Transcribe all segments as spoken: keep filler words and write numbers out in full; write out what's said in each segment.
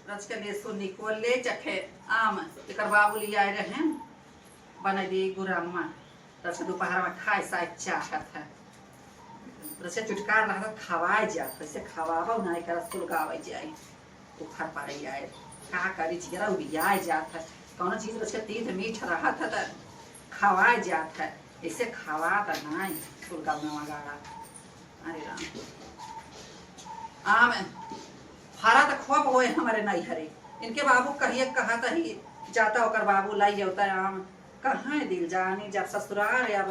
रच के लेसु निकोल ले चखे आम, एकर बाबू लियाए रहे, बना दी गुरम्मा। रच के दोपहर में खाए साए चाहत है। रच के चुटकार रहत खवाए जात, कैसे खवाबो ना, एकर सुलगावे जाई। उखर पड़े आए, का करी, जिगरा उबियाए जात है। कौनो चीज रच के तीत मीठ रहत है त खवाए जात है, ऐसे खवात नाई। सुलगावना गाड़ा। अरे राम। आम फरा त खूब होए हमरे नैहरे। इनके बाबू कहिए कहत ही जाता, ओकर बाबू लाई आवता आम। कहाँ दिल जानी, जब ससुराल अब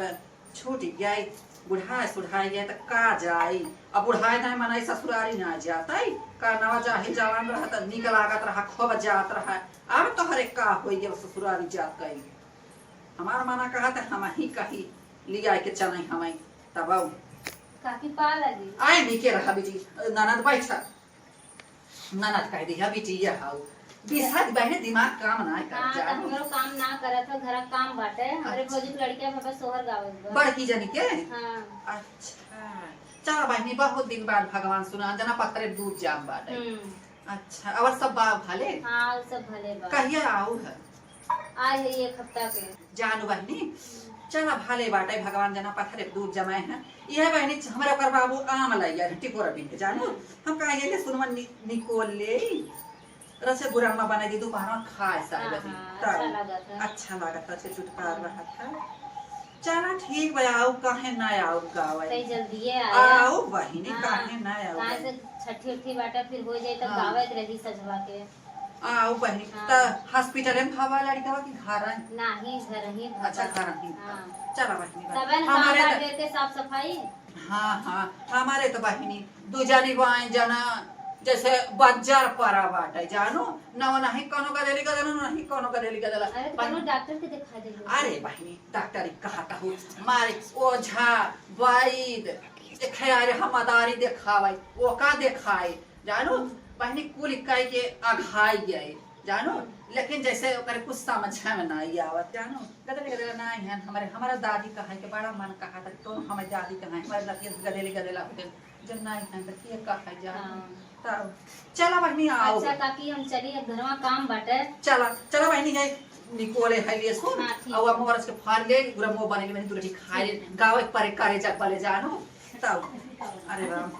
छूट गई, बुढ़ाए सुढ़ाए गए त का जाई। अब बुढ़ाए ना मनाई ससुरारी ना जाता, का नवा जाहिल जवान रहा त निक लागत रहा, खूब जात रहा। अब तोहरे का होई गए ससुरारी जात कई। हमार मना कहत हम ही कही लिया के चलाई हमें तब आऊ। काकी पा लगी। आए नीके रहा बेटी, ननद बैठा। ननद कह दिया बिटिया हाउ। बिसात बहने दिमाग काम ना कर हाँ, जा। तो हमरो काम ना करत हो, घर काम बाटे। हमरे अच्छा। भौजी के लड़किया भबे सोहर गावत बा। बड़की जनी के? हाँ। अच्छा। चला बहनी, बहुत दिन बाद भगवान सुना जना पत्थरे दूर जाम बाटे। हम्म। अच्छा, और सब बा भले? हाँ, और सब भले बा। कहिया आऊ है? आज है एक हफ्ता के। जानू बहनी, चला भले बाटे, भगवान जना पत्थरे दूर जमाए हैं। यह बहनी, हमरे ओकर बाबू आम लइया टिकोरा बिन के, जानू? हम कहा ये ले सुनवन नि-, निकोल ले। रसे गुरम्मा बना दी, दोपहर में खाए साए हाँ, बहनी। हाँ, तब अच्छा लागत है। अच्छा लागत है, अच्छे चुटकार हाँ। रहत है। चला ठीक बा, आऊ काहे ना आऊ गावे। कई जल्दी ये आया। आऊ बहनी, हाँ, काहे ना आऊ कहाँ गावे। से छठी उठी बाटे, फिर हो जाए तब हाँ। गावे के रही सजवा के। आऊ बहनी, हाँ। त हॉस्पिटल में भवा लड़का कि घर है? नाही, घर ही भवा। अच्छा, घर ही भवा। हाँ। चला बहनी, बहनी। तबे न हमारे काम त बाटे के साफ सफाई। हाँ, हाँ, हमारे तो बहिनी, दू जनी बाएं जना, जैसे बज्जर परा बाटे, जानू, न वो नहीं कोनो गदेली गदेला, न नहीं कोनो गदेली गदेला। अरे, तो बहिनी, कोनो डॉक्टर के दिखा दे लो। अरे बहिनी, डॉक्टर ही कहत हूँ, मारे ओझा, वैद, देखे, अरे हम मदारी देखावे, वो का देखाए, जानू, बहिनी, कुल इकाई के अघाई गए। जानो, लेकिन जैसे ओकरे कुछ समझे में नाई आवत, जानो, गदेले गदेला नाई है, हमरे, हमरा दादी कहे के बड़ा मन कहा था, कौन हमें दादी कहे, हमारे दादी गदेले गदेला होते, जब नाई है तो के कहे, जानो, हाँ। तब, चला बहिनी, आओ। अच्छा काकी, हम चली, अब घरवा काम बाटे। चला, चला बहिनी, जाए, निकोले है ये सुन, हाँ, ठीक। और अब मोर के फाड़ ले, गुरम्मा बने ले, मैंने तू रोटी खा ले, ठीक है। गावे परे करे जा, पले जानो, तब, अरे राम,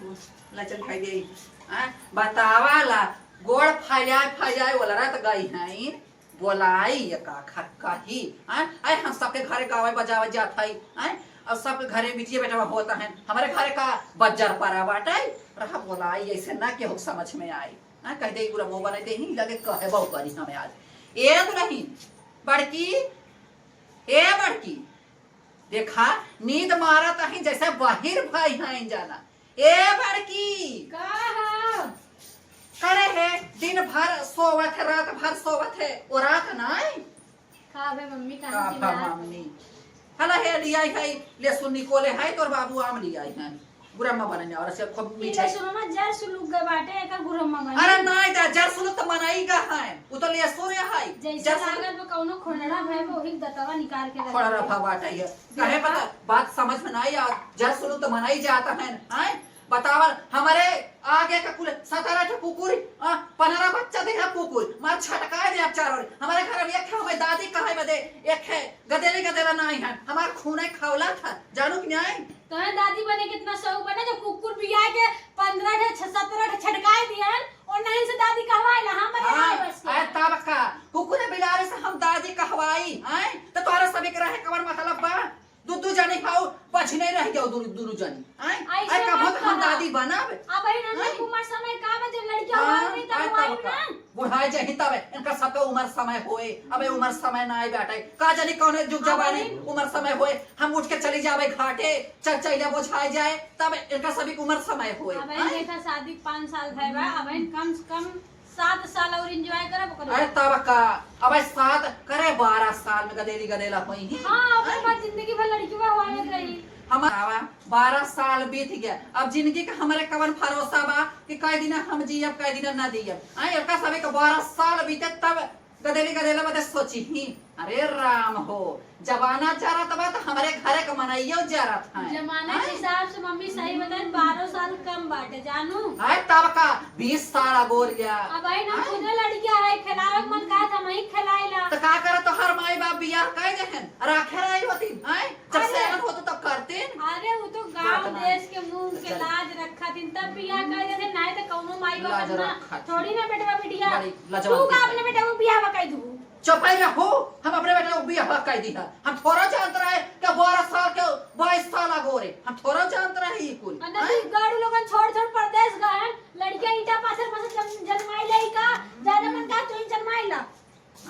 ला चल खाई दे, हाँ, बतावा ला, गोड़ फैलाए फैलाए बोला रहा तो गई हैं, बोलाई ये का खक्का ही, आय, आय, हम सबके घरे गावे बजावे जात हई, आय, और सबके घरे बिटिया बेटा होता है, हमारे घरे का बज्जर परा बाटे, रहा बोलाई, ऐसे ना केहू समझ में आई, आय, कह दे गुरम्मा बने दे ही लगे कहे बहु करी हमें आज, ए दुलही, बड़की, ए बड़की, देखा, नींद मारत अही जैसे बहिर भई हैं जाना। ए बड़की! का ह? करे है, दिन भर सोवत है, रात भर सोवत है, वो रात नाई? का बे मम्मी, का काहे भा चिल्लात? मम्मी? हला हे लियाई है, लेसुन निकोले है, तोर बाबू आम लियाई है। गुरम्मा बनने और से खूब ई मीठे। लेसुन ना जर सुलुक गए बाटे, एकर गुरम्मा बने। अरे नाई दा, जर सुलुक तो मनाई का है, वो तो लेसुन है। जैसे जर सुलुक लागत बा कौनो खोड़रा भय बा, वही दतवा निकाल के खोड़रा भा बाटे है। काहे देखा? पता, बात समझ में नाई आ, जर सुलुक तो मनाई जाता है, हैं? बतावल, हमारे आगे का कुल सत्रह ठे कुकुर, आ, पन्द्रह बच्चा दे है कुकुर, मार छटकाए दे अब चारों ओर। हमारे घर में एक है, हमारी दादी कहे बदे, एक है, गदेले गदेला नाई है, हमार खूने खौला था, जानू कि नाई? तोहे दादी बने कितना शौक बने, जो कुकुर बिया के पन्द्रह ठे, छ-, सत्रह ठे छटकाए दियन, और नहीं से दादी कहवाए ला, हम बने हाँ, नहीं बस के। अरे तब का, कुकुर बिलारे से हम दादी कहवाई, हैं? तो तोहरा सब एक रहे कमर मतलब बा? दू, दू जनी खाओ, बझ नहीं रह जाओ दू, दू जनी, हैं? आई अरे सब कब हम हम कहा। दादी बनब? अब ही ना हैं? उम्र समय का बा, जब लड़कियां हाँ, हुआ नहीं, तब आई हुआ तब ही का। ना। बुढ़ाए जही तब इनका सबका उम्र समय होए, अबे उम्र समय ना आए बाटे। का जानी कौन जुग अब जमाने ही उम्र समय होए, हम उठ के चली जावे घाटे, चल चैला बोझाए जाए, तब इनका सभी के उम्र समय होए। अब ही हैं? देखा शादी के पाँच साल भय बा, अब ही कम से कम सात साल और enjoy करब, ओकर अरे बाद। तब का, अबे सात करे बारह साल में गदेली गदेला होई ही। हाँ, ओकर हैं? बाद जिंदगी भर लड़की बा हुआ रही। हमारा बारह साल बीत गया, अब जिंदगी का हमारे कवन भरोसा बा कि कई दिन हम जियब, कई दिन ना जियब। आए, एका सभी के बारह साल बीते तब कदेली कदेला बदे सोची ही। अरे राम हो, जमाना जरत बा त हमरे घरे क मनइयो जरत है। जमाना के हैं? हिसाब से मम्मी सही बताए, बारह साल कम बाटे जानू। है तब का, बीस साल अगोर या। अब आई ना, हैं? खुदे लड़किया है, खेलावे के मन कहा था, वही खेलाइला। त का करत तोहर माई बाप बियाह कइ देहन, राखे रही होती, हैं? जब अरे। सेवन होत तब करतीन। अरे वो तो गाँव बात ना। देश के मुँह के चल। लाज रखा दिन तब बियाह कइ देते, नाहीं तो कौनो माई बाप लाज अपना रखा थी। थोड़ी ना बेटवा बिटिया। बड़ी तू लजवान का थी। अपने बेटा को बियाह कइ दू? चुप ही रहो, हम अपने बेटा को बियाह कइ दी है। हम थोड़ा जानत रहे कि बारह साल के, बाईस साल अगोरे, हम थोड़ा जानत रहे ई कुल। अंदर हैं? तू गाड़ू लोगन छोड़ छोड़ परदेस गए हैं, लड़किया ईटा पाथर पाथर जन-, जनमाई ले का, ज्यादा मन का तू ही जनमाई ला।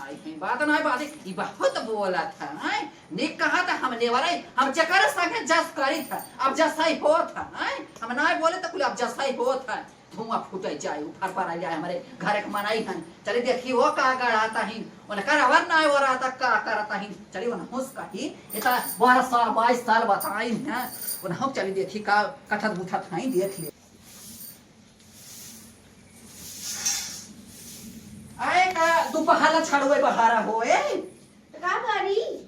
आई है बात ना बात, ई बहुत बोलत है, हैं? निक कहा त हम लेवर है, हम जेकर संगे जस करी था, अब जस ही होत है, हैं? हम ना बोले त कुल अब जस ही होत है। धुआं फूटे जाए, उफर पर आ जाए, हमरे घर के मनई हन। चली देखी वो का गड़ाता ही, उनकर अवर ना हो रहा था, का करता ही। चली उनहुस कही, इतना बारह साल, बाईस साल बताई हैं, उनहुस चली देखी का कथत बुथत हैं, देख ले। आए का दुपहला छड़ुए बहारा होए। त का करी?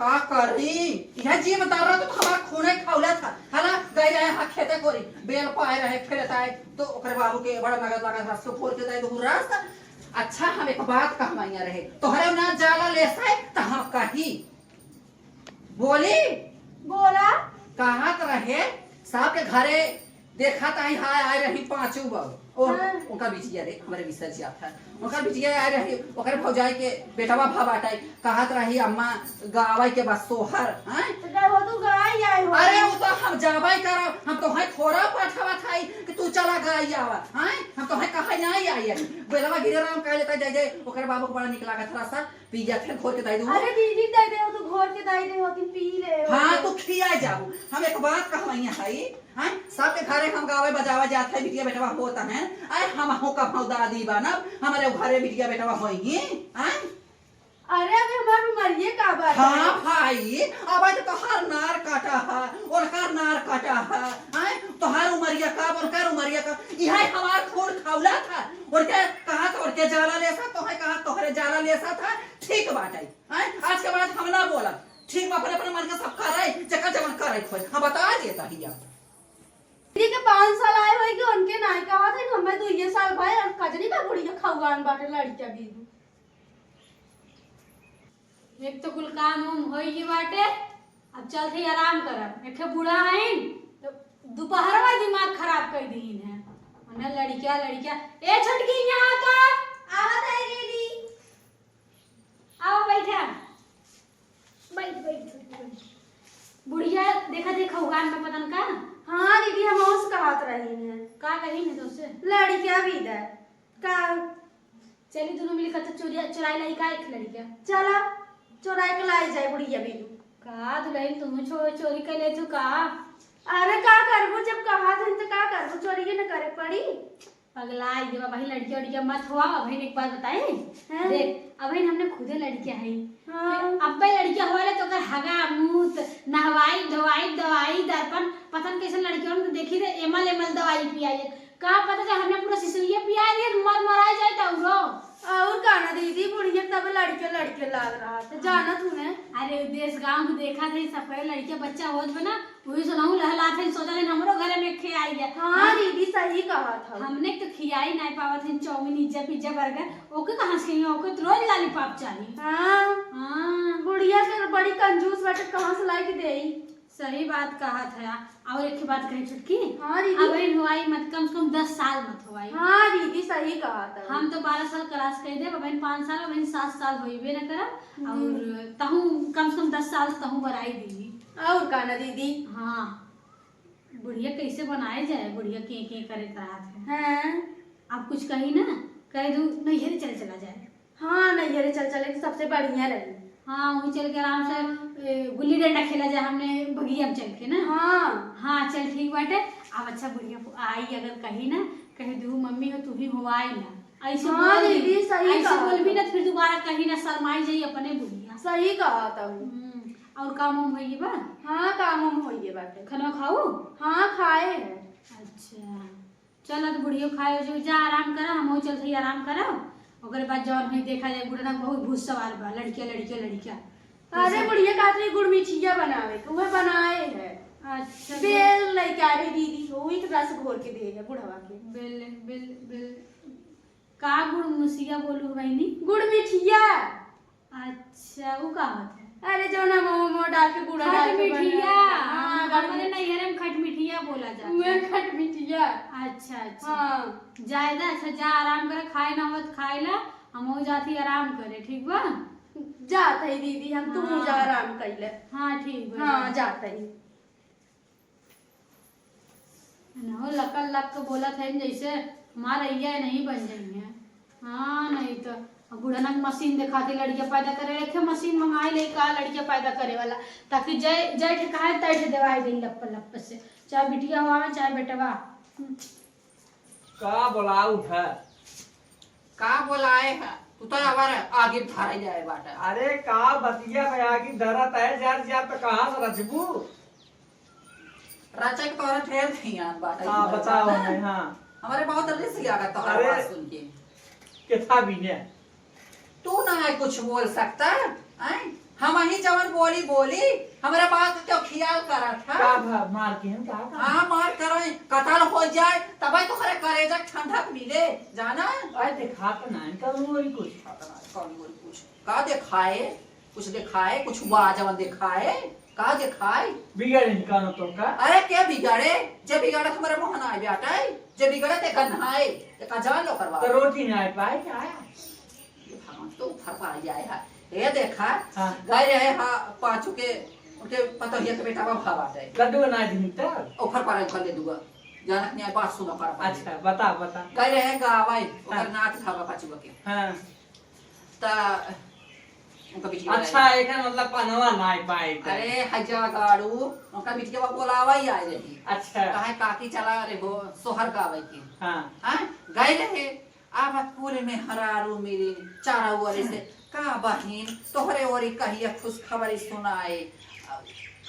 का करी? इहे जिम दर्रा तो हमार खूने खौला था। हला गई रहे, हाँ, खेते कोरी। बेल पाए रहे, खेत आए, तो ओकरे बाबू के बड़ा नगद लागत रस को फोड़ के दे दू रस। अच्छा, हम एक बात कहवाइया रहे, तोहरे ना जाला ले से, त हम कही। बोली? बोला। कहत रहे, साहब के घरे देखा ताई, हाय, आए रही पाँचू बहू। ओ, हाँ। उनका बिटिया रे, हमरे बिसर जात है। उनका बिटिया आए रही, ओकरे भौजाई के बेटवा भा बाटे, कहत रही, "अम्मा, गावे के बा सोहर," हैं? तो गए हो तू गाय आए हो। अरे, वो तो हम जाबे करब, हम तोहे थोड़ा पठवा थाई कि तू चला गाय आवा, हैं? हम तोहे कहे नहीं आई है। बेलवा गिरे राम कह लेता, जय जय, ओकरे बाबू को बड़ा निक लागत रहा सा, पिया फिर घोर के दाई दू। अरे दीदी, दे दे, तू घोर के दाई दे, होती पी ले। हाँ, तू खिया जाबू। हम एक बात कहवैया हई, हैं? सबके घरे हम गावे बजावे जात है, बिटिया बेटवा होत हैं। आए हम हो कब हम दादी बनब, हमारे घरे बिटिया बेटवा होई, हैं? अरे अबे हमार उमरिये का बात हाँ है? भाई, अब तो तोहार नार काटा है, उनकर नार काटा है, हैं? तोहार उमरिया का, उनकर उमरिया का, इहे हमार खून खौला था। उनके कहा तो उनके जाला ले सा, तोहे कहा तोहरे जाला ले सा था, ठीक बात है। हैं? आज के बाद हम ना बोलब। ठीक बा, अपने, अपने मन के सब करे, जेकर जवन करे खोए। हम बता देता ही आप। दीदी के पाँच साल आए होई कि उनके नाई कहा थे, हमें तो ये साल भाई और कजरी का बुढ़िया खौगान बाटे लड़किया भी। एक तो कुल काम उम होई गई बाटे, अब चलत ही आराम करब। एक ठे बूढ़ा हईन, तो दोपहरवा दिमाग खराब कर दीन है। मने लड़किया, लड़किया, ए छोटकी, यहाँ तो। आवत है दीदी। आओ, बैठा। बैठ, बैठ, छोटकी, बैठ। बुढ़िया, देखा, देखा, उगान में पतन का? हाँ दीदी, हम ओस कहत रही हैं। का कही न तो से? लड़किया भी दे। का? चली, दोनों मिली कत्ता चोरिया, चुराई लाई का एक लड़किया? चला, चुराई के लाई जाए बुढ़िया भी। का दुल्हन, तुम चो-, चोरी कर ले तू का? अरे, का करबू, जब कहा थे तो का करबू, चोरी के न करे पड़ी। पगला, ये बाबा ही लड़किया उड़किया मत हुआ। अबहिन एक बात बताई? हाँ। देख, अबहिन हमने खुदे लड़किया है। हाँ। फिर अब्बे लड़किया होले तो ओकर हगा, मूत, नहवाई, धोवाई, दवाई, दर्पण, पता न कैसन लड़किया होले तो देखी रे, एमल, एमल दवाई पियाई। का पता जे हमने पूरा सिसुइया पियाई दिए, मर मराई जाए तो औरो। और का ना दीदी, बुढ़िया तब लड़के, लड़के लाग रहा था, जानत हूँ मैं। अरे, देश गाँव के देखा थे, सब करे लड़के बच्चा होत बना, वही सुनाऊं लहलात है, सोचा है हमरो घरे में खे आई है। हाँ, हाँ। दीदी सही कहा था। हमने तो खियाई नहीं पावत है चाउमीन, इज्जा, पिज्जा, बर्गर, ओके कहाँ से खियाई? ओके तो रोज लॉलीपॉप चाहिए। हाँ। हाँ। बुढ़िया के बड़ी कंजूस बाटे, कहाँ से लाई के देई? सही बात कहा था। और एक बात कही छुटकी, हाँ, दीदी। अबहिन हुआई मत, कम से कम दस साल मत हुआई। हाँ, दीदी सही कहा था। हम तो बारह साल क्रॉस कर देब, अबहिन पाँच साल, अबहिन सात साल होइबे न करब। हम्म। और तहूँ कम से कम दस साल तहूँ बराई दीदी। और का ना दीदी? हाँ, बुढ़िया कैसे बनाए जाए, बुढ़िया के, के करे रहत है। हाँ। आप कुछ कही ना, कह दू नैहरे चल चला जाए। हाँ, नैहरे चल चले तो सबसे बढ़िया रही। हाँ, वहीं चल के आराम से, हाँ। ए, गुल्ली डंडा खेला जाए हमने बगिया में चल के ना। हाँ। हाँ, चल ठीक बाटे। अब अच्छा बुढ़िया पु-, आई अगर कही ना, कह दू मम्मी हो तू ही हो आई ना। ऐसे हाँ, बोल दी। दीदी, सही ऐसे कहा बोल भी तू। ना, फिर दोबारा कही ना, शर्माई जाई अपने बुढ़िया। सही कहा तू। हम्म, और काम उम होई बा? हाँ, काम उम होई बाटे। खाना खाऊ? हाँ, खाए है। अच्छा, चल अब बुढ़ियो खाए जो, जा आराम करा, हमहू चल थई आराम करा। ओकरे बाद जौन होई देखा जाए, बुढ़नक बहुत भूत सवार बा, लड़किया, लड़किया, लड़किया। अरे, बुढ़िया कहत रही गुड़ मिठिया बनावे के, उहे बनाए है। अच्छा। बेल लइके आवे दीदी, वही के रस घोर के दे है बुढ़वा के। बेल, बेल, बेल, का गुड़ मुसिया बोलू बहिनी? गुड़ मिठिया। अच्छा, उ का होत है? अरे, जौन हम ओमो डाल के गुड़ डाल के खटमिठिया। बनाए। हाँ, हमरे नैहरे में खटमिठिया बोला जाता है। उहे खटमिठिया। अच्छा, अच्छा। हाँ। जायदा अच्छा, जा आराम करे, खाए ना होत खाए ला, हम जाती आराम करे, ठीक बा? जात है दीदी, हम तू हाँ। जा आराम कइले। हाँ, ठीक बा, हाँ, जा। जात है। ना हो, लकल लक के बोलत है जैसे हमार अइया नहीं बन जाई है। हाँ, नहीं तो अब बुढ़नक मशीन देखाती, लड़किया पैदा करे, रखे मशीन मंगाई ले का लड़किया पैदा करे वाला, ताकि जय, जय ठे कहे तय ठे देवाई दे लप्प लप्प से, चाहे बिटिया हुआ चाहे बेटवा। हम्म। का बोलाऊ है? का बोलाए है? तू तो हमारे आगे धरे जाए बाटा। अरे का बतिया में आगे धरत है, जर जा तो कहाँ से रचबू? रचक तोहरे ढेर ध्यान बाटे हाँ, हमरे बताओ जाना। हमें, हाँ। हमरे बहुत रिस लागत तोहरे अरे, बात सुन के। केथा भी ने? तू ना है कुछ बोल सकता, हैं? हम ही जवन बोली बोली, हमरे बात के क्यों ख्याल करत है? का भा-, मार के हम का, का? हाँ, मार करे, कतल हो जाए, तबे तोहरे करेजा ठंडक मिले, जाना? अरे, देखात ना, इनका वो ही कुछ। पता ना, कौन बोली कुछ। का देखाए? कुछ देखाए, कुछ हुआ जवन देखाए, का देखाए? बिगड़े नहीं कानो तो का? अरे के बिगड़े? जे बिगड़े हमरे मोहन आए बेटा, जे बिगड़े ते गन्हाए, ते का जान लो करवा। तो रोटी नहीं आए पाए क्या? ये भगवान तो ऊपर पर आ जाए है। ये देखा, हाँ। गए रहे हा पाँचू के, उनके पतोहिया के बेटा बा भावा है। लड्डू बना दी तो? ऊपर पर उनका ले दुआ। जानक नहीं आए, बात सुनो कर। अच्छा, बता, बता। गए रहे गावाई, ओकर हाँ। नाच था बा पाँचू के। हाँ। त उनका बिटिया अच्छा, रहे। एकर मतलब पनवा नाय पाए के। अरे, हजा गाड़ू, उनका बिटिया बोलावा ही आए रही। अच्छा। कहे, "काकी चला रे हो, सोहर गावे के।" हाँ। हाँ, गए रहे। अब कुल में हरारू मिली, चारों ओर से, "का बहिन, तोहरे ओरी कहिया खुशखबरी सुनाए?"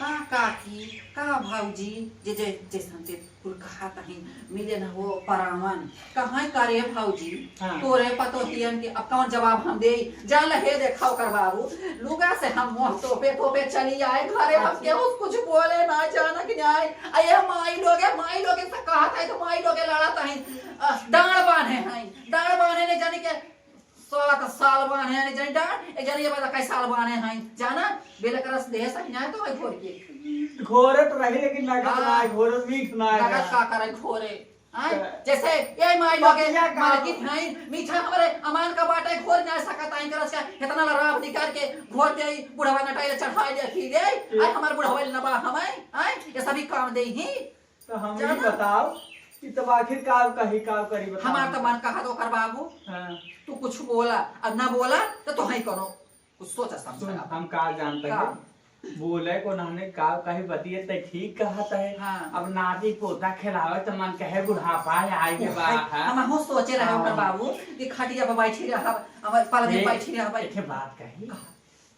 का काकी, का भौजी, जे, जे, जैसन ते कुल कहत हईं, मिले न हो परावन। कहाँ करे भौजी? हाँ। तोरे पतोहियन के अब कौन जवाब हम देई? जा लहे देखा ओकर बाबू, लुगा से हम मुँह तोपे तोपे चली आए घरे, हम अच्छा। केहू कुछ बोले ना, जानक न्याय। आ ये माई लोगे, माई लोगे से कहत है तो माई लोगे लड़त हईं, अ, डाँड़ बान्हे हईं, डाँड़ बान्हे ने जाने के सात साल बान्हे, यानी जन डाँड़, एक जन ये बता कै साल बान्हे हईं, जाना? बेल के रस देह सही ना है तो है घोर के। घोरत रही, लेकिन लागत हाँ। ना है, घोरत मीठ ना है। लागत का करे घोरे? हाँ? तो जैसे ये माई लोगे बतिया का मालकिन हईं, मीठा हमरे अमान का बाटे, घोर ना सकत, आई करस का, इतना ला राब निकाल के घोर दे, बुढ़वा नटाई ले चढ़ाई ले खी दे, ये आई हमार बुढ़वा ले नबा हमें, आई ये सभी काम दे ही। तो हम जाना? ये बताओ कि तब आखिर का कही, का करी, बताओ। हमार तो मन कहा तो ओकर बाबू, हाँ। तू कुछ बोला, अब ना बोला तो तोहई करो, कुछ सोचा समझा। सुन, हम का जानते का? हैं? बोले को नहने का कही बतिये ते ठीक कहत है। हाँ। अब नाती पोता खिलावे तो मन कहे बुढ़ापा आए के ओ, बा, हाय, हाँ। हम हो सोचे रहे ओकर हाँ। बाबू कि खटिया पर बैठी रहब, हमर पलंग ए, बैठी रहब। एक बात कही। कहा?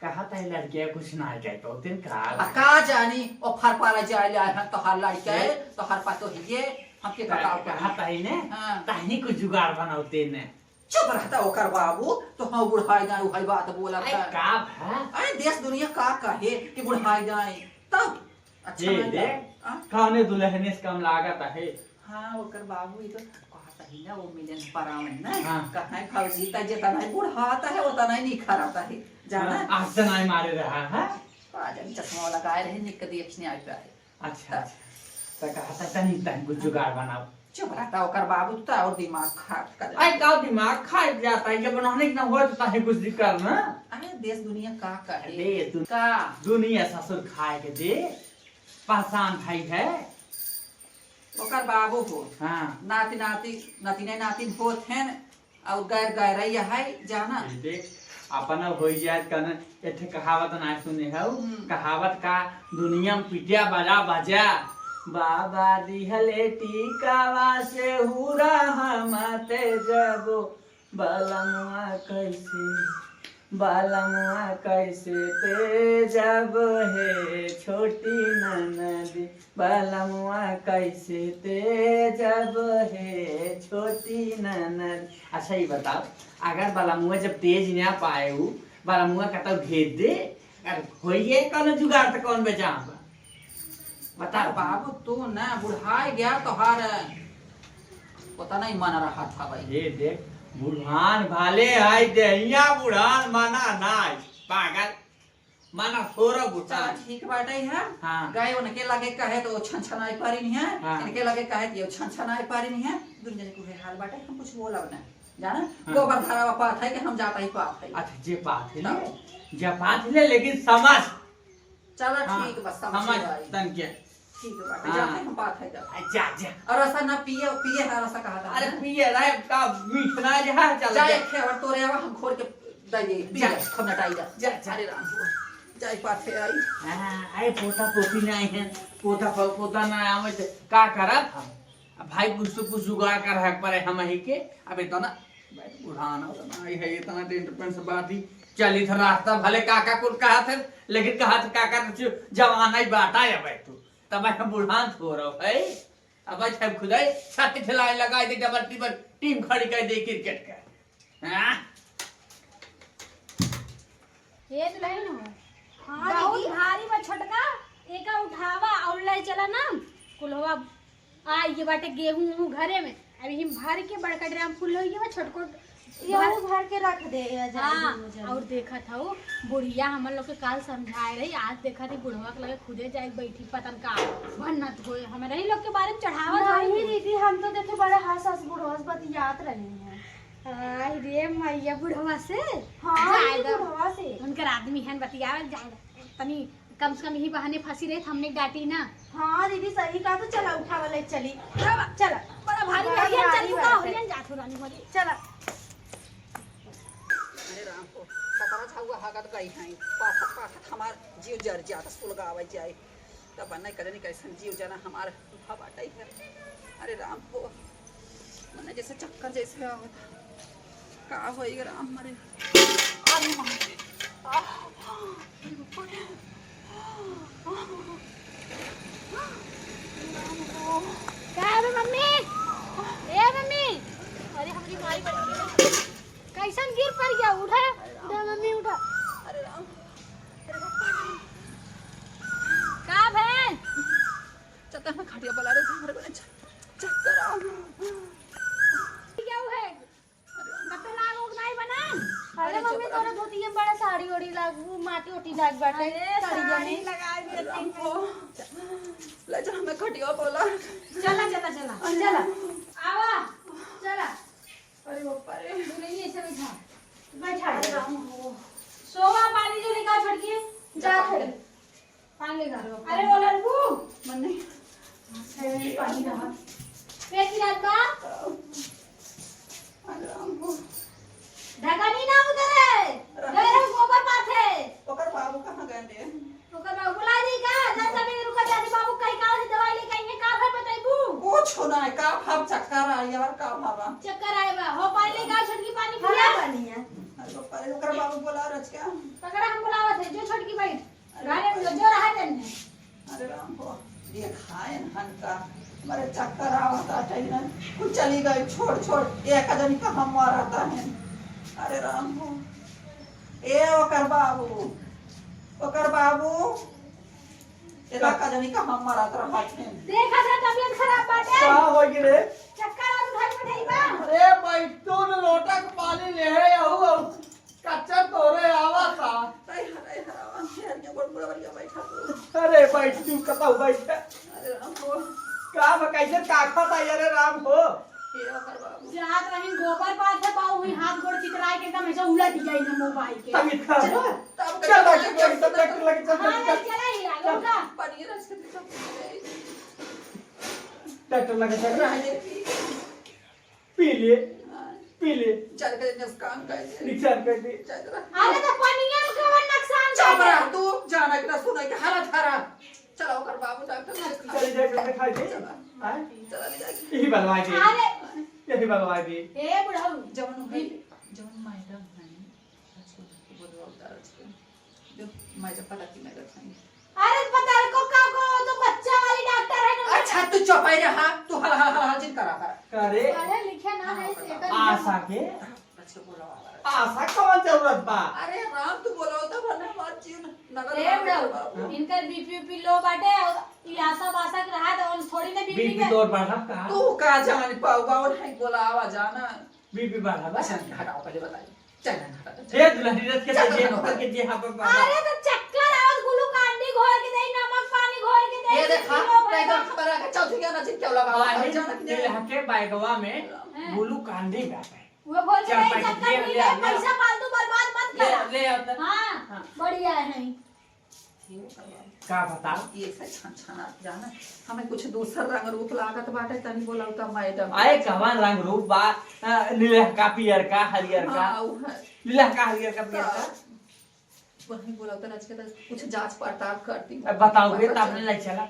कहत है लड़किया कुछ ना जाए तो दिन का आ, का जानी, ओ फर पर जाए ले आए हैं तोहार लड़के, ये? तोहार पतोहिए, हमके का-, बताओ कहा कहीं। तही ने, हाँ। तही कुछ जुगाड़ बनाओ तेने। चुप रहता ओकर बाबू, तो हाँ बुढ़ाई ना उहाई बात बोला आई था। का भा? अरे देश दुनिया का कहे कि बुढ़ाई जाए, तब अच्छा ये ना दे, जाए, हाँ? कौने दुल्हने से कम लागत है? हाँ, ओकर बाबू ई तो कहत ही ना, वो मिलन परावन ना, हाँ। कहाँ भौजी त जेतना ही बुढ़ात है, ओतना ही निखरत है, जाना? हाँ, आज त नाई मारे रहा है। का जानी चश्मा लगाए रहे, निक देखने आए रहे। अच्छा, तब। अच्छा। त कहत है, तनी, तनी कुछ जुगाड़ बनाओ। चुप रहता, ओकर बाबू तो और दिमाग खराब कर देता। आई का दिमाग खा जाता है, जब उन्होंने इतना हुआ तो ताहे कुछ दिक्कत ना। अरे, देश दुनिया का कहे? देश दुन-, का? दुनिया ससुर खाए के दे, परेशान भाई है। ओकर बाबू हो। हाँ। नाती, नाती, नतिने, नातिन होत हैं, और गैर गैरैया है, जाना। ये देख, अपना होई जाए कन, एठे कहावत ना सुने हऊ? हम्म। कहावत का, दुनिया में पिटिया बजा बजा, बाबा दिहले टीकावा से हुरा हम ते जबो, बलमवा कैसे बालमुआ कैसे तेजब हे छोटी ननदी, बालमुआ कैसे तेजब हे छोटी ननदी। अच्छा, ये बताओ, अगर बालमुआ जब तेज ना पाए उ, बालमुआ कतौ भेज दे, अगर होइए कौनो जुगाड़, तो कौन बचा? बता। अरे बाबू, तू ना बुढ़ाए गया, तोहार पता नहीं मन रहा था भाई। ये देख, बुढ़ान भाले आई देहिया, बुढ़ान मना नाई, पागल, मना थोड़ा बुढ़ान। चला, ठीक बाटे है। हाँ। गए उनके लगे कहे तो छन छनाई पारी नहीं है, हाँ। इनके लगे कहे तो छन छनाई पारी नहीं है। दुनिया के हाल बाटे, हम कुछ बोलब ना, जाना? हाँ। गोबर धरावा पात है कि हम जाता ही पात है। अच्छा, जे पात है ले, तब। जे पात है ले, लेकिन समझ। चला, हाँ, ठीक बा, समझ समझ भाई। तन के। ठीक बा, हाँ। जाते हम बात है जब। आ, जा, जा। और ऐसा ना पिए, पिए है, ऐसा कहा था अरे ना? पिए रहे, का मीठ ना रहा, चल जा, जा। एक खेवर तोरे आवा, हम घोर के दे दे, पी जा। जा, खूब नटाई जा। जा, जा। अरे राम हो, जाए पाथे आई। हाँ, अरे पोता पोती ना आए हैं, पोता पो-, पोता ना आवे तो का करब हम? अब भाई कुछ तो कुछ जुगाड़ कर रख पड़े हम ही के। अब इतना भाई बुढ़ान हो ना, आई है इतना टेंट पेंट से बात ही चलित रास्ता, भले काका कुल कहा थे, लेकिन कहा थे काका कुछ जमाना ही बाटा है भाई तू। तब हम बुढ़ान थो रहो है। अब भाई सब खुदाई छत खिलाए लगाए दे, डबल टिबल टीम खड़ी कर दे क्रिकेट का। हाँ? ये दुल्हन हो। हाँ, बहुत दीदी। भारी बा छोटका, एका उठावा और ले चला ना। कुल्हवा आ ये बाटे गेहूं उहूं घरे में। अभी हम भर के बड़का ड्राम फुल हो गया, छोटको ये भर भर के रख दे, या जा हाँ, दे, हो जा। और देखत हऊ, बुढ़िया हमन लोग के काल समझाए रही, आज देखत ही बुढ़वा के लगे खुदे जाए बैठी, पतन का भन्नत होए, हमारे ही लोग के बारे में चढ़ावत नहीं होए। दीदी, हम तो देखे बड़े हंस हंस बुढ़वा से बतियात रहे हैं। आई रे मैया, बुढ़वा से? हाँ, जाए ये दो। बुढ़वा से। उनकर आदमी हन, बतियावल जाए दो। तनी कम से कम यही बहाने फंसी रहे, हमने डांटी ना। हाँ दीदी, सही कहा, तो चला उठावा ले चली। चला, चला। बड़ा भारी बड़ा हरियन भारी चल चुका, बात है। हरियन जात हो रानी हमारी। चला। अरे राम को, सतरा छउआ हगत गई हैं, पाथत पाथत हमार जीव जर जात, सुलगावल जाए। तब नहीं करे नहीं कैसन जीव जना हमार उठा बाटई है। अरे राम हो, मने जैसे चक्कर जैसे आवत। का होई गे राम हमारे? अरे माँ रे। आह, अरे बाप रे। आह, राम हो। का रे मम्मी? ए मम्मी, अरे हमारी माई बन गई। कैसन गिर पड़ गया? उठा, उठा मम्मी, उठा। अरे राम। का भैन? चक्कर में खटिया बोला रहे थे, हमारे को च-, चक्कर आ। क्या हुआ है? कत्तो लाग उग नहीं बना? अरे अरे मम्मी, चुप रह। तोरा धोतिया में बड़ा साड़ी ओड़ी लाग, वो माटी ओटी लाग बाटे, अरे साड़िया साड़ी में। लगा दिया अरे तीन राम को। ले चल, हमें खटिया बोला। चला, चला, चला, अरे चला। राम। आवा, चला। अरे बापा रे। तू नहीं ऐसे बैठा। बैठा अरे है। राम हो। सोवा पानी जो लेकर छोड़ के जा जा। फिर। पानी लेकर। अरे वो लड़कू। मन्ने। अरे पानी रहा। पेट की रात का। अरे राम हो। ढका नहीं ना उधर है। अरे। गए रहो गोबर पाथे। ओकर बाबू कहाँ गए रे? ओकर बाबू बुला दी का? जा तनी रुका, जा दी बाबू कहीं का से दवाई लेके आई है, का भर बताइबू? कुछ ना है, का भर चक्कर आई यार, का भर बा? चक्कर आए बा। हो पानी लेके आओ, छोटकी पानी हाँ, पिया। पानी है। अरे बाप रे, ओकर बाबू बोला रच का? पकड़ा हम बुलावत है, जो छोटकी बैठ। अरे घरे में जो, जो रहा दिन में। अरे राम हो, ये खाए हन का, हमारे चक्कर आवता है ना, कुछ चली गई, छोड़, छोड़, एक जनी का हम मरता है। अरे राम हो, ए ओकर बाबू, ओकर बाबू, एला का जानी का हम मरत रहत हैं। देखा जा तबियत खराब बाटे। का हो गई रे? चक्कर और उठा के बैठाई बा। अरे बैठतू न लोटा के पानी ले है, अहू, अहू कच्चा तोरे आवा था। अरे हरावा, ये हरिया गोड़ बुढ़ा बढ़िया बैठा तू। अरे बैठतू कतौ बैठा। अरे राम हो। का बा, कैसे काखा था, अरे राम हो? ये ओकर बाबू। जात रही गोबर पाथे, बाऊ हुई हाथ गोड़ चितराए के एकदम ऐसे उलट गई ना मोबाइल के। तबीयत खराब चलो। है। तब चल, चल, डॉक्टर लगे, चल, चल, डॉक्टर लगे, चल, हाँ, चल, चल। चला ही आ, चल। उठा। पनिया रस के तो सब पी ले। डॉक्टर लगे, चल। राजे पी। पी ले, हाँ। पी ले। चल के नुकसान कर दे। नुकसान कर दे। चल रहा। अरे तो पनिया में कवन नुकसान चुप कर दे? रह तू, जाना के ना सुना के हालत खराब। चला ओकर बाबू डॉक्टर लगे। चल जा के दिखा दे। चला। हाँ? चला ले जाके। यही बलवा दे। अरे। यही बलवा दे। ए बुढ़ऊ। जवन भाई, जवन मैडम है, मैं तो पता की नजर खाई। अरे पता को का को, तो बच्चा वाली डॉक्टर है ना। अच्छा, तू चुप ही रहा, तू हल, हल, हल, हल जिन करा कर। करे। पढ़े लिखे ना है, से एकर आशा के। बच्चे बोला वाला। आशा कौन जरूरत बा? अरे राम, तू बोला होता, वरना हमार जीव नगद ए हो गया बड़ो, बाबू। इनकर बीपी उपी लो बाटे, और ई आशा बाशा के रहा तो हम थोड़ी ना बीपी बीपी के तोर बढ़त का? तू का जान पाऊ, बाबू नहीं बोला, आवा जाना। बीपी बढ़ा बा? अच्छा, हटाओ, पहले बताइए। चल, हटा, चल। ए, दुल्हन रथ के चल, जे चल, पकड़ के जे हाथ पर बांधा। अरे, तो चक्कर आवत, ग्लूकांडी घोर के देई, नमक पानी घोर के देई, ये देखा, पी लो, टाइगर बाबा। खबर आ गया, चौथी गाना जिन क्या लगा, वाहिन अचानक ने। दिल हके बैगवा में हाँ। ग्लूकांडी बाटे। वो घोर के चल, देई, पैसा चक्कर ले, पी ले, ले, ले। पैसा फालतू बर्बाद मत ले, करा। ले, ले, ले। हाँ, हाँ। बढ़िया है। का बताओ? ये ऐसा छन छन आप जाना, हमें कुछ दूसर रंग रूप लागत बाटे, तनी बोलौता मैडम। आए, कवन रंग रूप बा? अ, नीलका, पियरका, हरियरका। हाँ, उ है। नीलका, हरियरका, पियरका। तो वही बोलौता, आज के तो कुछ जांच पड़ताल कर दी। अब बताओ बे, पता तब चल। ले चला।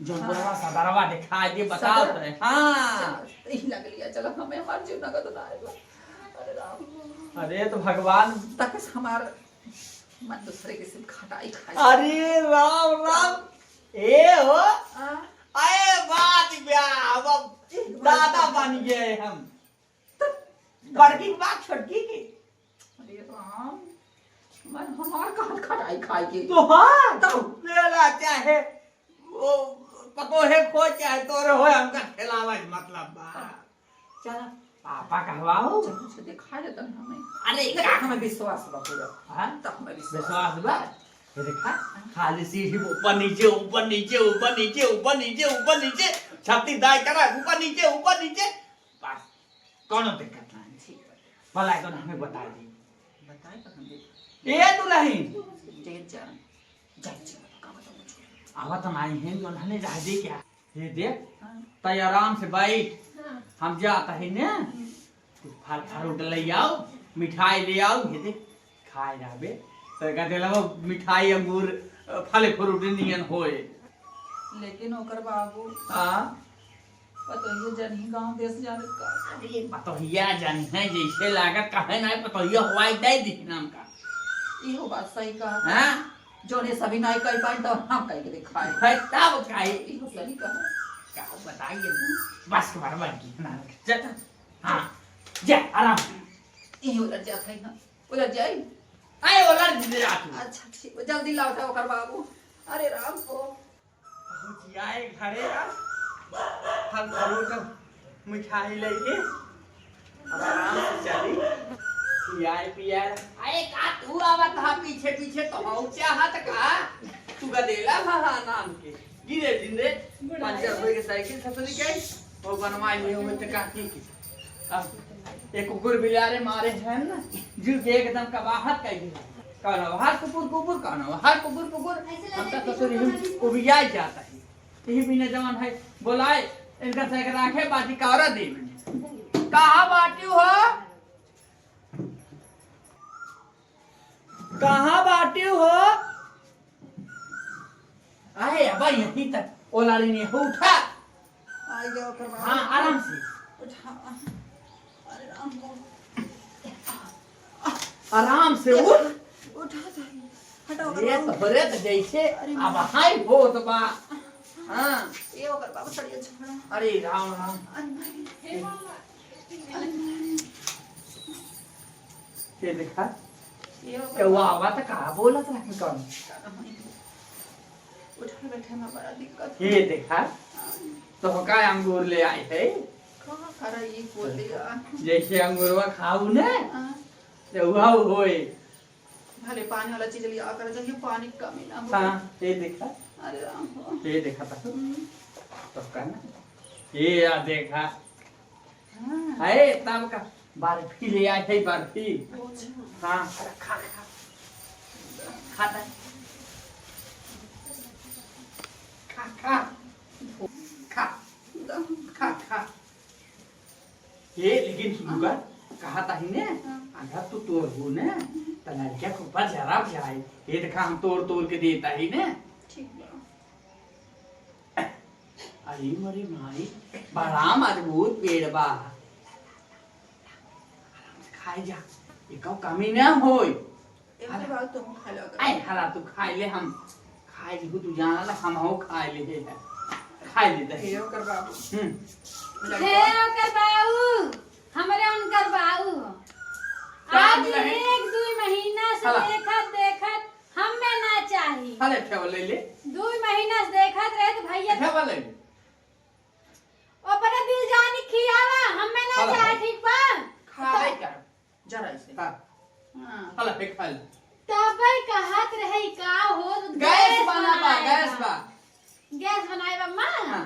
जौनपुरवा हाँ। सदरवा दिखाई दे, बताओ सदर? तो। हाँ। चलो, यही लग लिया, चलो, हमें हमार जीव नगद ना आएगा। अरे राम। अरे तो भगवान। तक से हमार मन दूसरे के सिर्फ खटाई खाई। अरे राम राम। ए हो। हाँ। अरे बात ब्याह, अब एक बात दादा बता। बन गए हम। बड़की की बात छोटकी की। अरे राम, मन हमार कहाँ खटाई खाई के। तो हाँ, तब। मेरा चाहे वो पतोहे खो चाहे तोरे होए, हमका खेलावा के मतलब बा। चला, पापा कहवाओ। चल, मुझे दिखा दे तन हमें। अरे, लेकिन का? हमें विश्वास बा पूरा। हाँ? तो हमें विश्वास विश्वास बा। बा? ये देखा, खाली सीढ़ी ऊपर नीचे, ऊपर नीचे, ऊपर नीचे, ऊपर नीचे, ऊपर नीचे, छाती दाई करा, ऊपर नीचे, ऊपर नीचे, बस, कौनो दिक्कत नहीं। ठीक बा। भला तो हमें बता दी। बताए तो हम देख। ए दुल्हन। जे जा, जा, जा, का बताऊं तुझको? आवा तो नहीं है, दुल्हन रह दे क्या? ये देख, हाँ। तै आराम से बैठ। हाँ। हम जात ही ने, हम्म। कुछ फल फ्रूट ले आओ, मिठाई ले आओ, ये देख, खाए रहबे। तो का देला वो मिठाई, अंगूर, फल फ्रूट नियन होए। लेकिन ओकर बाबू, हाँ। पतोहिया जनी गाँव देश जाने का। अरे पतोहिया जनी है, जैसे लागत कहे ना पतोहिया हवाई दे दी नाम का। इहो बात सही कहा। हाँ? जोने सभी नाई कही पाइन, तो हम कही के दिखाए। है तब काहे? इहो सही कहा। का बताइए? बस के बराबर की ना। चल। हाँ। जा, आराम। इहो उलट जात है ना। उलट जाई। आए, उलट दे जा तू। अच्छा, ठीक। जल्दी लाओ था ओकर बाबू। अरे राम हो। पहुँच जाए घरे अब। फल फ्रूट मिठाई लेके अब आराम से चली। खियाए पियाए। अरे का तू आवत हा पीछे पीछे तो हम चाहत का? तू गदेला हा, हा नाम के। गिरे दिन रे पंचर होए के साइकिल ससुरी के। वो बनवाई हुए हुए तो का की की। अब एक कुकुर बिलारे मारे हैं ना, जीव के एकदम कबाहत कर दिया। कहना हर कुकुर कुकुर, कहना हर कुकुर कुकुर। हम तो ससुरी हम उबिया जाता है। यही बिना जवान है, बोलाए, इनका से राखे, बाटी कावरा दे। कहाँ बाटी हो? कहाँ बाटी हो? अरे, अब यहीं तक ओलारी नहीं हो, उठा। आई जाओ, ओकर बाद। हाँ, आराम से। उठा। अरे राम हो। आराम से उठ। उठा जाई। हटाओ, अरे, हटाओ। तोहरे तो जैसे अरे अब माँ। हाई होत बा। हाँ। ये ओकर बाबू सड़िया छोड़ा। अरे राम, राम। अरे माँ। अरे माँ। ये देखा। ये ओकर केहू बाबू। आवा तो का बोलत रहे कौन? उठे बैठे में बड़ा दिक्कत ये है। देखा। हाँ। तो का अंगूर ले आए है? का करा ये बोल दिया। जैसे अंगूरवा खाऊ ने, हाँ। तो वह होए। भले पानी वाला चीज लिया कर, जब ये पानी की कमी ना हो। हाँ, ये देखा। अरे राम हो। ये देखा था। हम्म। तो कहना, ये आ देखा। हाँ। है, तब का बर्फी ले आए थे, बर्फी। अच्छा। हाँ, खा, खा। खाता। खा, खा। खा। खा, खा। ए, लेकिन सुनुगा, हाँ। कहा ताही ने, हाँ। अगर तू तोड़बू ने, त लड़किया के ऊपर जरा जाए। ये देखा, हम तोड़ तोड़ के देता ही ने। ठीक बा। अरे मोरे माई, बड़ा मजबूत पेड़ बा। आराम से खाए जा, एको कमी ना होई। एकर बाबू तुम खा लो। आए, हला तू खाइ ले, हम खाइ ली, तू जान ला, हम हो खाइ ले है। खाइ ले दे। हे ओकर बाबू। हम्म। लड़का। हे ओकर बाबू, हमरे उनकर बाबू। का आज दुलहिन? एक दुइ महीना से हला। देखत, देखत हमें ना चाही। हले, ठेवा ले ले। दुइ महीना से देखत रहे तो भैया ठेवा ले ले। अपने दिल जानी खियावा, हमें ना हला। चाही, ठीक बा? खाए का? जरा इसे। हाँ। हाँ। हला, फेंक खा ले। तबे कहत रही का हो, गैस गैस बना बा, बनाए गैस बा। बा। गैस बनाए बा, माँ? हाँ।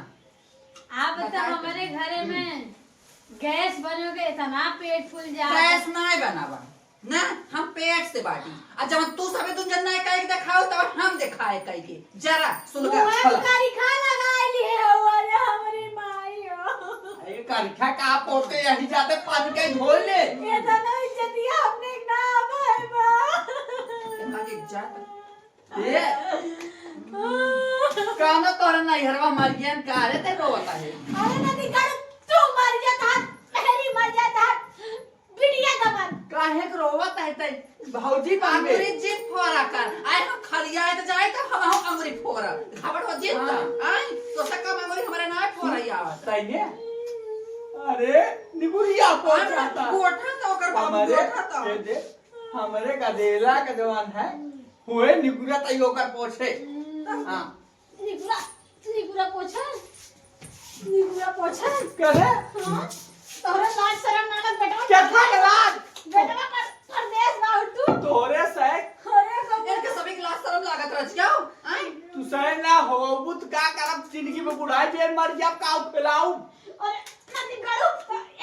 अब तो बताए तो। हमरे घरे हम्म। में गैस बनोगे, इतना पेट फूल जाए। गैस नाय बनावा। ना, हम पेट से बाटी। आ जब तू सबे दुन जन नाय कहे के देखाओ, तब हम देखाए कहे के। जरा, सुन गा। मुँह में हला। करिखा लगाए लिए हो, अरे हमरी माई हो। अरे करिखा का पोते, यही जाते पानी का धोए ले। ये तो ना इज्जतिया हमने ना भाई बा। इतना के इज्जत। ए, कानो तोहरे नैहरवा मर गया, का रे ते रोवत आहे? अरे नदी गड़, तू मर गया था, मेरी मर गया था, बिटिया दमन। काहे के रोवत आहे ते? भौजी बाबे। अंगुरी जिन फोरा कर। आए हम खलिया आए तो जाए तो हम, हम अंगुरी फोरा। घबड़ हो जिन हाँ। तो। आए, तो से कम अंगुरी हमारे ना फोरा ही आवत। तैने? अरे, निगुरिया पोछा था। गोठा था ओकर बाबू, हमारे, गोठा था। ये दे, हमरे गदेला के जवान है, होए निगुरा तई ओकर पोछे। हम्म। हाँ। निगुरा, निगुरा पोछा, निगुरा पोछा। करे? हाँ, तोहरे लाज शरम ना लग बेटवा? क्या था के लाज? बेटवा पर, परदेश बाहर तू। तोहरे से? अरे बाबा। इनके सभी के लाज शरम लागत रह जाओ, आए? तू सही ना हो, बुत का करब जिंदगी में बुढ़ाई बेर मर जाब का खिलाऊ? अरे नदी गड़ू,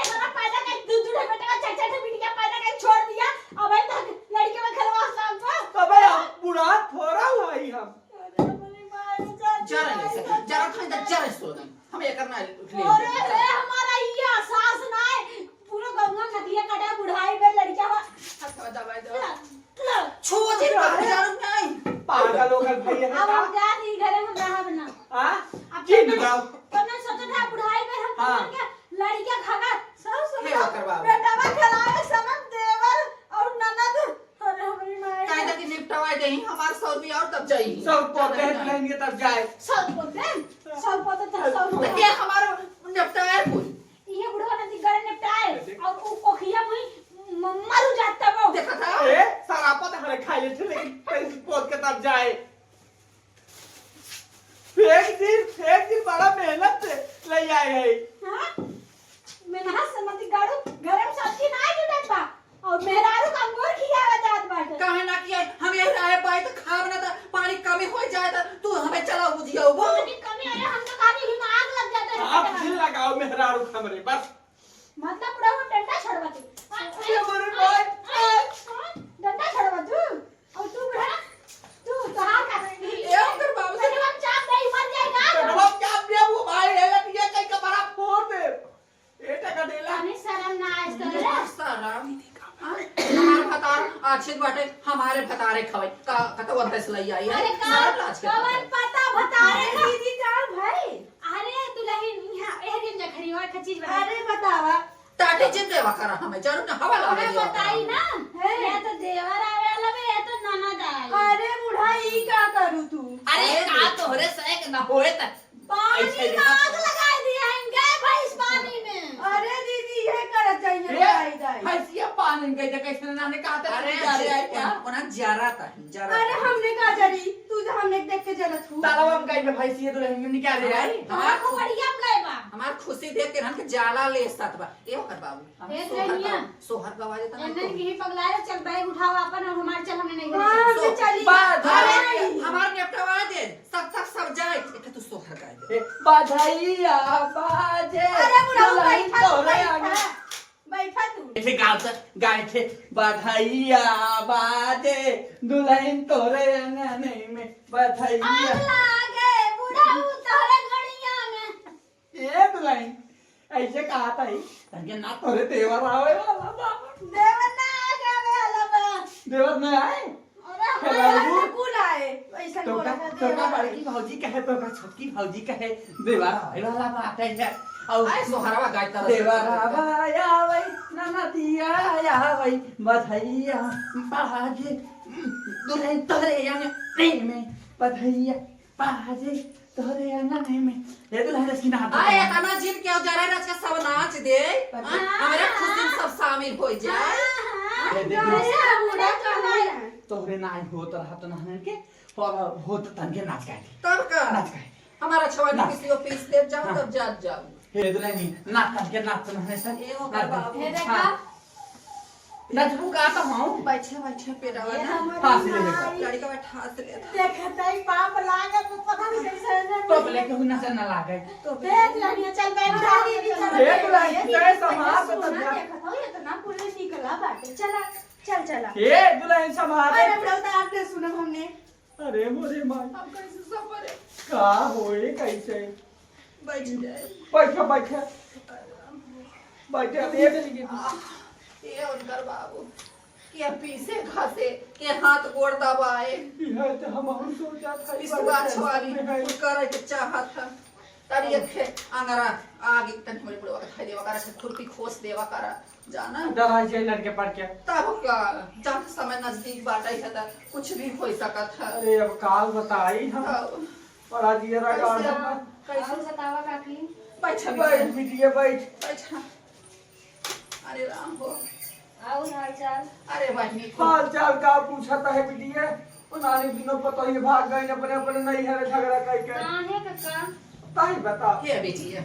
इतना पैदा कर, दू दू ठे बेटवा, चार चार ठे बिटिया पैदा कर छोड़ दिया। अब तक लड़के में खेलवा सब को। अबे बुढ़ा थोड़ा हुआ ही हम। अरे मेरी माँ, चाची, जरा नहीं सके, जरा खाई तो जरा सो नहीं। हम ये करना है, ले अरे ले। रे, हमारा ये एहसास ना है। पूरा गंगा नदिया कटा बुढ़ाई में लड़किया बा। अच्छा, दवाई दो। लो, लो। छो जी, बाहर जाओ नहीं। पागल हो गए भैया। अब हम जा नहीं, घरे हम रहब ना। हाँ? अब जी, तो मैं, बताओ। तो मैं सोचा था बुढ़ाई में हम हाँ। लड़किया, लड़किया खबर। सब सुन हे लो। ओकर बाबू। बेटवा खिलावे समझ देवर और ननद। अरे हमारी माँ। काहे कि निपटवा देही, हमार सौ रुपया और तब जाई। सौ पोते हैं, दुल्हन के तब जाए। सौ पोते? सौ पोते तो सौ तो रुपया। ये हमार निपटाए कुल। ये बुढ़वा नदी गले निपटाए। और उ कोखिया मुई म-, मरु जाता वो। देखा था? ए, सारा पता हरे खाए ले थे, लेकिन पैसे पोत के तब जाए। फेंक दी, फेंक दी, बड़ा मेहनत से ले आए हैं। हाँ? मेहनत से मत गाड़ू, घर में सब्जी ना जुटत बा। और मेहरारू का अंगूर खियावा जात बाटे। काहे ना किया? हम यही रहे पाए तो खाब ना तो पानी कमी हो जाए तो तू हमें चलाओ बुझिया वो। पानी कमी आया, हम तो खाली ही में आग लग जाता है। आप दिल लगाओ मेहरारू हमरे, बस। मतलब पूरा वो डंडा छड़वा तू। अरे, अरे, अरे, अरे, अरे, डंडा छड़वा तू। और तू बुढ़ा, तू तोहार का करेगी? ए, ओकर बाबू से पेटवा में चाप दे, मर जाएगा। पेटवा में चाप दिया, वो भाई है, लतिया कहीं का बड़ा फोड़ दे। ए, टका देला। तनी शर्म ना आए तो ये रे। का शर्म? हाँ? हमार भतार अच्छे बाटे, हमारे भतारे खवाई। का, कतवा दस लई आई है? अरे का, शर्म लाज के कवन बात है। पता भतारे अरे का? दीदी का भाई? अरे दुल्हन, यहाँ, ए, हरियन जा खड़ी हुआ, एक चीज बता। अरे बतावा। टाटी जिन देवा करा हमें, जरूर ना हवा लागे अरे देवा करा। बताई ना, हे। या तो देवर आवे वाला बे, या तो ननद आए। अरे बूढ़ा, ई का करू तू? अरे अरे का बे। तोहरे से एक ना होए त पानी ऐसे में देखा आग तो। लगा दिया है, गए भैंस पानी में। अरे दीदी, ये करत जाइए, ए, बताई जाए। भैंसिया पानी में गई तो कैसे ना ने कहा था अरे तू जा रहे जी, है क्या? उन-, उन्हें जरा था, जरा अरे था। हमने का जरी, तू तो हमने देख के जरत हूँ। तालाब में गई में भैंसिया दुल्हन में निकाल रहे हैं। हमार हमार को बढ़िया में गए बा। हमार खुशी देख के हमके जाला ले साथ बा। ए ओकर बाबू, हम देख सोहर रही हैं। गवा-, सोहर गवा देता ना एन्ने तो। की ही पगलाए, चल बैग उठाओ आपन और हमार चल, हमने नहीं हाँ, करेंगे। तो सो-, चली। बा-, अरे, अरे। हमार निपटवा दे, सब, सब, सब जाए। एक तू सोहर गाए दे। ए, बधाइया बाजे, अरे, बुढ़ऊ, दुल्हन बैठा, तोरे बैठा। आगे। बैठा तू। ऐसे गाँव से गाए थे, बधाइया बाजे, दुल्हन तोरे आंगन में, बधाइया। आग लागे, बुढ़ऊ, तोरे गड़िया में। ए दुल्हन, ऐसे कहा था ही, तनके ना तोरे देवर आवे वाला बा। देवर ना आवे वाला बा। देवर ना आए? अरे, हमारे खेलाऊ? यहाँ से कुल आए, ऐसा तो बोला का, था तो का देवर। बड़की भौजी कहे, तो का छोटकी भौजी कहे, देवर आवे वाला बात है यार। और आए सोहरवा गाय तरह से देवर बोलता है। आवा आवे ना नदिया आवे बधैया बाजे, दुल्हन तोहरे अंगने में बधैया बाजे, तोहरे अंगने में। ए दुल्हन, इसकी नाच अरे, दिखाओ। इतना जिन क्यों जा रहा है, आज का सब नाच दे। हाँ? हाँ। हमरे खुशी में सब शामिल हो जाए। हाँ, हाँ, ए, देख लो। अरे, हमरा का है? तोहरे नाई होत रहा तो ना के, और होत तन के नाच गाए। तब का? नाच गाए। हमारा छवानी हाँ। किसी को पीस दे जाओ, हाँ। तब जात जाओ। हे दुल्हनी, नाच तन के नाच तो हमने सर। ए, ओ नाच बाबू। दे। हे देखा। हाँ। नचबू का तो हूँ। बैठे, बैठे, पेटवा ये ना। हमारी फांस ले ले। माई। गाड़ी का बैठा से ले। देखत ही पाप लागत, तो पता नहीं कैसे है ना। तो बोले कि नचर ना लागे। तो ए दुल्हनिया, चल बैठ जा, दीदी, चल। ए दुल्हन, ये जय समाज सुना, तो जा। देखत हो, ये तो ना पूरे निकला बाटे। चला, चल, चला। ए दुल्हन, समाज। अरे, बड़ा उतार दे, सुनब हमने। अरे मोरे माई। अब कैसे सफर है? का होए, कैसे? बैठ जाए। बैठा, बैठा। बैठा, बैठ। आह, ये उनकर बाबू। के पीसे घासे, के हाथ गोड़ दबाए। इहे तो हमहू सोचत हई, इस बड़े बात tension वाली में है। कुल करे के चाहत है। तनी एक ठे अंगरा आगे तनी हमरे बुढ़वा के धइ देवा करा, खुरपी खोस देवा करा। जाना। डराई जाए लड़के पड़ के। तब का, जात समय नजदीक बाटे है त कुछ भी हो सकत है। अरे अब काल बताई हम। तब। बड़ा जियरा कैसे? गाल है। कैसे? और बतावा काकी? बैठ, बैठ बिटिया, बैठ। बैठ। अरे राम हो। और हाल चाल? अरे बहिनी, खूब हाल चाल का पूछत है बिटिया? ओ नानी दिनों पतोहिए भाग गई अपने, अपने नैहर झगड़ा कई के। काहे काका? ताही बता। हे बिटिया,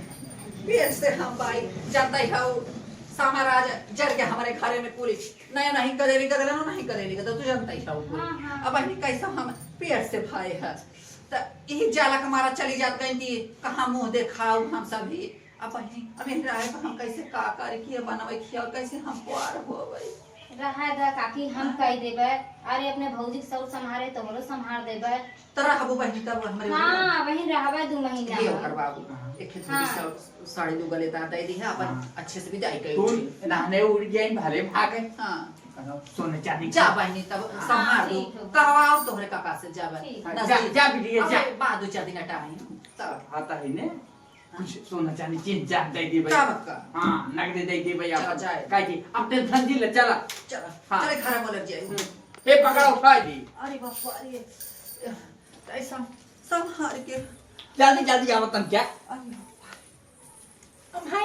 पेट से हम बाई, जानता ही हऊ, साम्राज्य जर के हमारे घरे में पूरी नया नहीं करेली, करेली, नहीं करेली, तो तू जानता ही हऊ। हाँ, हाँ। अब बहिनी कैसा हम पेट से भाई है, त यही जाला के मारा चली जात गई कि कहाँ मुँह देखाऊ हम सभी। अब बहिनी, अब यही रहे तो हम कैसे का करी, के बनवे खिया, कैसे हम पार होवे। रहा दा काकी, हम कह देबे। अरे अपने भौजी के सौर संभारे, तोहरो संभार देबे। त रहबू बहिनी तब हमरे हाँ, वहीं रहबे दू महीना। ये ओकर बाबू, एक खेत हाँ। में सा-, साड़ी दू गले ता दे दी है, अपन हाँ। अच्छे से विदाई कर तू ली। नहाने उड़ गई, भले भागे। हाँ। सोने चांदी जा के। बहिनी तब हाँ, संभार दू। ठीक हो। कहवा और तोहरे काका से जाबे। ठीक। हाँ, नजदीक। जा, जा बिटिया, जा। अबे बाद दू चार दिन हटाई तब। आता है ने। कुछ सोना चांदी चीज जान दे दी भाई। तब का? हाँ, नगदे दे दी भाई चला आप। जाए। काहे जी? अब tension जी ले, चला। चला। हाँ। चले घर में लग जाए। हम्म। ए, पकड़ा उठा दी। अरे बाप रे। कैसा? संभार के। जल्दी, जल्दी आवत तन क्या? अरे बाप रे। अब भाई